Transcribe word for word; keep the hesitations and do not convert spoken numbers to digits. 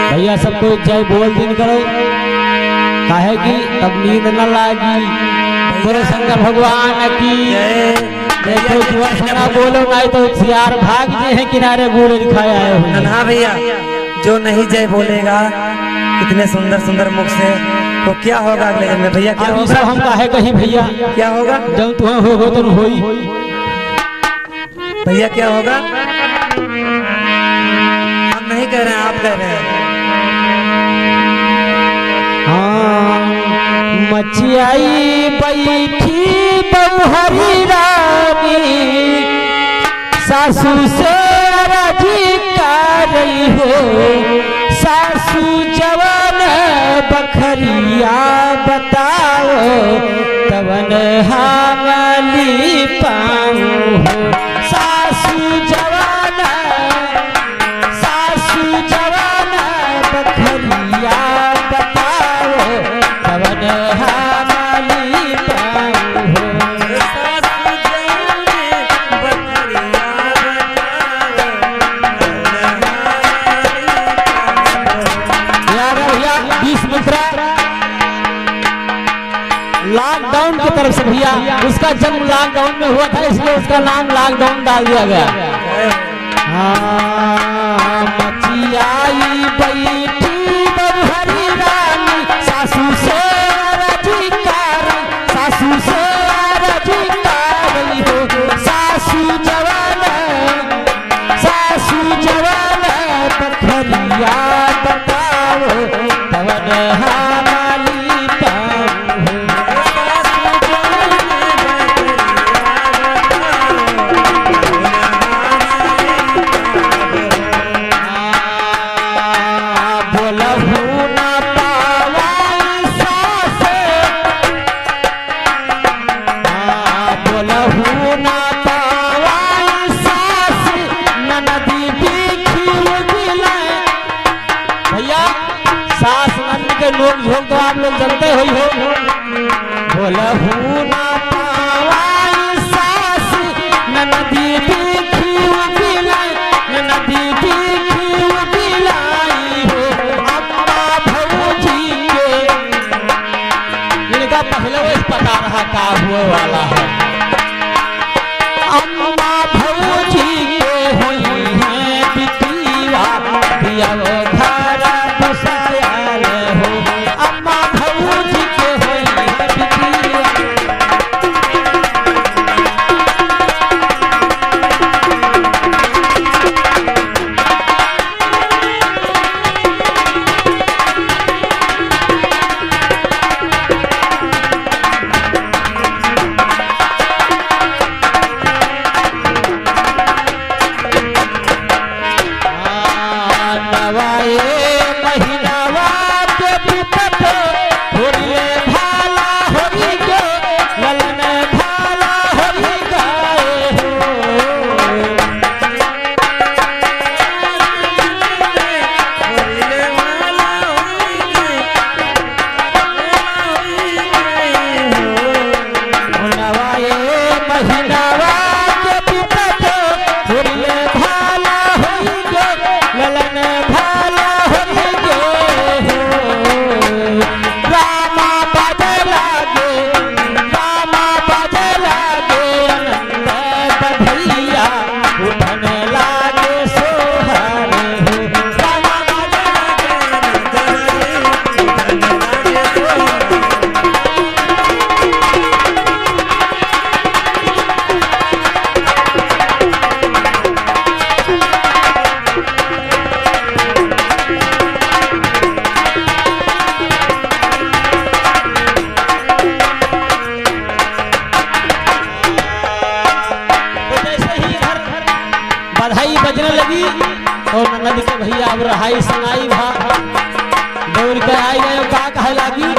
भैया, सब कोई जय बोल दिन करो, काहे कि तब नींद न लागी। बोलो शंकर भगवान की जय। जय। कोई जोर से ना बोलो, नहीं तो सियार भाग जे हैं किनारे, गुड़ खाए आए हुए। ना भैया, जो नहीं जय बोलेगा इतने सुंदर सुंदर मुख से, वो क्या होगा अगले जन्म में भैया? क्या अभी होगा? सब हम काहे कहीं भैया? क्या होगा? जब तुम हो, हो तो होई। भैया, क्या होगा? हम नहीं कह रहे हैं, आप कह रहे हैं। हाँ, मचियाई बैठी बउहरी रानी, सासू से अरजी करई हो, सासू जवन बखरिया बताओ, तवन हम लिपाऊँ हो। सासू जवन, सासू जवन बखरिया बताओ, तवन हम लिपाऊँ हो। यार भैया, बीस मिनट रहा। लॉकडाउन की तरफ से भैया, उसका जन्म लॉकडाउन में हुआ था, इसलिए उसका नाम लॉकडाउन डाल दिया गया। हाँ, मचियाई बैठी बउहरी रानी, सासू से अरजी कर, सासू से अरजी कर हो, सासू जवान, सासू जवान बखरिया बताओ, तवन हम लिपाऊँ हो। बोलहु ना पावै सास, आ, बोलहु ना पावै सास, ननदी बिखियो बिलाय। भैया, सास ननद के नोक झोंक तो आप लोग जानते ही हो। बोलहु ना पावै सास, ननदी बिखियो बिलाय, ननदी बिखियो बिलाय हो। अम्मा भौजी के इनका पहले वही पता रहा का हुए वाला है। अम्मा भौजी के होई है बिटिया, दिया वो घर दुसायल हो। अम्मा भौजी के होई है बिटिया। नवाए महीनावा के बीतत होरिले भाला होई गे, ललन भाला होई गए हो। नवाए महीनावा के बीतत होरिले भाला होई गे, ललन भाला होई गे हो। रामा बाजे लागे, रामा बाजे लागे, अनंत बधैया उठन लागे सोहर हो। रामा बाजे लागे, अनंत बधैया उठन लागे सोहर हो। तो जैसे ही इधर बधाई बजने लगी और ननद के भैया अब रहाई सुनाई भा दौड़ के आई गए, का कहे लागी?